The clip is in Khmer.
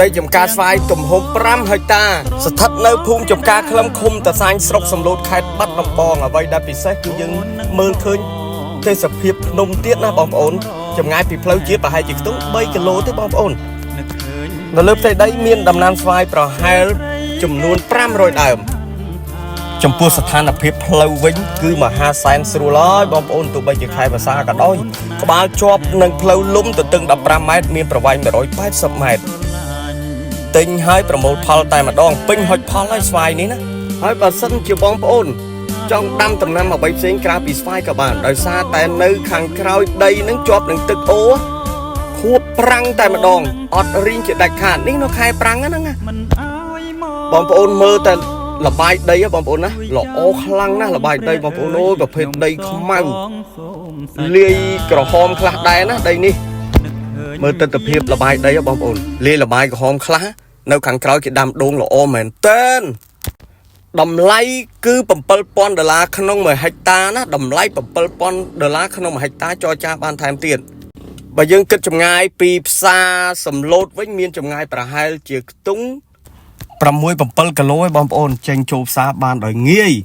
ដីចំការស្វាយទំហំ5ហិកតា ស្ថិតនៅភូមិចំការក្លឹមឃុំតាសាញ់ស្រុកសំឡូតខេត្តបាត់ដំបងអ្វីដែលពិសេសគឺយើងមើលឃើញទេសភាពភ្នំទៀតណាបងប្អូនចម្ងាយពីផ្លូវជាតិប្រហែលជាខ្ទង់3គីឡូទេបងប្អូន នឹកឃើញ នៅលើផ្ទៃដីមានដំណាំស្វាយប្រហែលចំនួន500ដើម ចំពោះស្ថានភាពផ្លូវវិញគឺមហាសែនស្រួលហើយបងប្អូនទោះបីជាខែវស្សាក៏ដោយក្បាលជាប់នឹងផ្លូវលំទទឹង15ម៉ែត្រមានប្រវែង180ម៉ែត្រទិញហើយប្រមូលផលតែម្ដងពេញហុចផលហើយស្វាយនេះណាហើយបើសិនជាបងប្អូនចង់ដាំដំណាំអ្វីផ្សេងក្រៅពីស្វាយក៏បានដោយសារតែនៅខាងក្រោយដីនឹងជាប់នឹងទឹកអូរខួបប្រាំងតែម្ដងអត់រីងជាដាច់ខាតនេះនៅខែប្រាំងហ្នឹងណា មិនអើយមក បងប្អូនមើលតែលបាយដីហ៎បងប្អូនណាល្អខ្លាំងណាស់លបាយដីបងប្អូនអូយប្រភេទដីខ្មៅលាយក្រហមខ្លះដែរណាដីនេះមើលទិដ្ឋភាពលបាយដីហ៎បងប្អូនលាយលបាយក្រហមខ្លះនៅខាងក្រោយគេដាំដូងល្អមែនតើតម្លៃគឺ7000ដុល្លារក្នុង1ហិកតាណាតម្លៃ7000ដុល្លារក្នុង1ហិកតាចរចាបានថែមទៀតបើយើងគិតចម្ងាយពីផ្សារសំឡូតវិញមានចម្ងាយប្រហែលជាខ្ទង់ 6 7គីឡូឯងបងប្អូនចេញចូលផ្សារបានដោយងាយ។